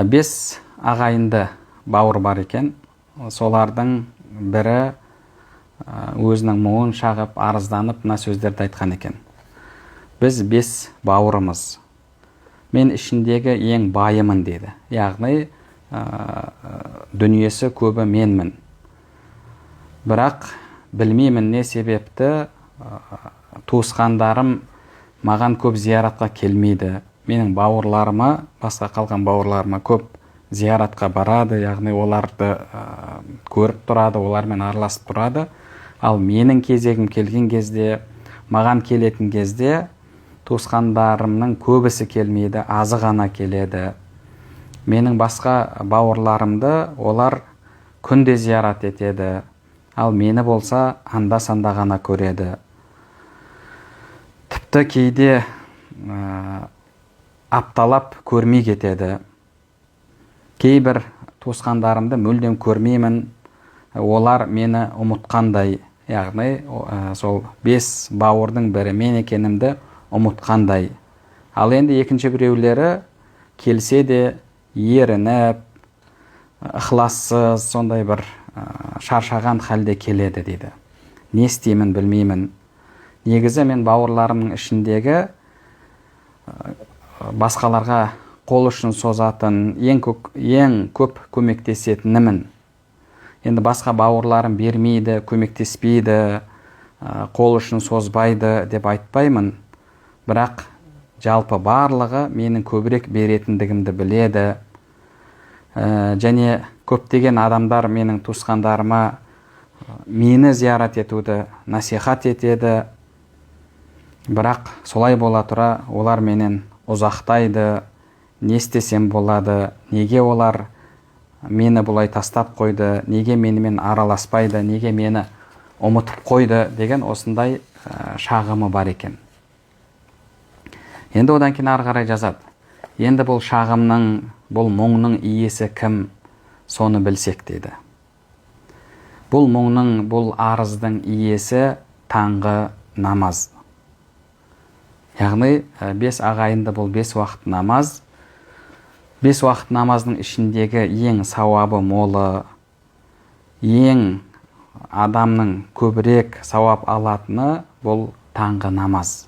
Бес ағайынды бауыр бар екен. Солардың бірі өзінің мұңын шағып, арызданып, мына сөздерді айтқан екен. Біз бес бауырымыз. Мен ішіндегі ең байымын дейді. Яғни дүниесі көбі менмін. Бірақ білмеймін не себепті туысқандарым маған көп зияратқа келмейді. Менің бауырларыма, басқа қалған бауырларыма көп зияратқа барады, яғни оларды көріп тұрады, олармен араласып тұрады. Ал менің кезегім келген кезде, маған келетін кезде туысқандарымның көбісі келмейді, азы ғана келеді. Менің басқа бауырларымды олар күнде зиярат етеді, ал мені болса анда-санда ғана көреді. Тіпті кейде апталап көрмей кетеді. Кейбір туысқандарымды мүлдем көрмеймін, олар мені ұмытқандай, яғни сол бес бауырдың бірі мен екенімді ұмытқандай. Ал енді екінші біреулері келсе де ерініп, ықылассыз, сондай бір шаршаған халде келеді дейді. Не істеймін білмеймін. Негізі мен бауырларымның ішіндегі басқаларға қол ұшын созатын, ең көп көмектесетінімін. Енді басқа бауырларым бермейді, көмектеспейді, қол ұшын созбайды деп айтпаймын. Бірақ жалпы барлығы менің көбірек беретіндігімді біледі. Және көптеген адамдар менің туысқандарыма мені зиярат етуді насихат етеді. Бірақ солай бола тұра олар менен ұзақтайды. Не істесем болады, неге олар мені бұлай тастап қойды, неге менімен араласпайды, неге мені ұмытып қойды деген осындай шағымы бар екен. Енді одан кейін ары қарай жазады. Енді бұл шағымның, бұл мұңның иесі кім, соны білсек дейді. Бұл мұңның, бұл арыздың иесі таңғы намаз. Яғни бес ағайынды бұл бес уақыт намаз. Бес уақыт намаздың ішіндегі ең сауабы молы, ең адамның көбірек сауап алатыны бұл таңғы намаз.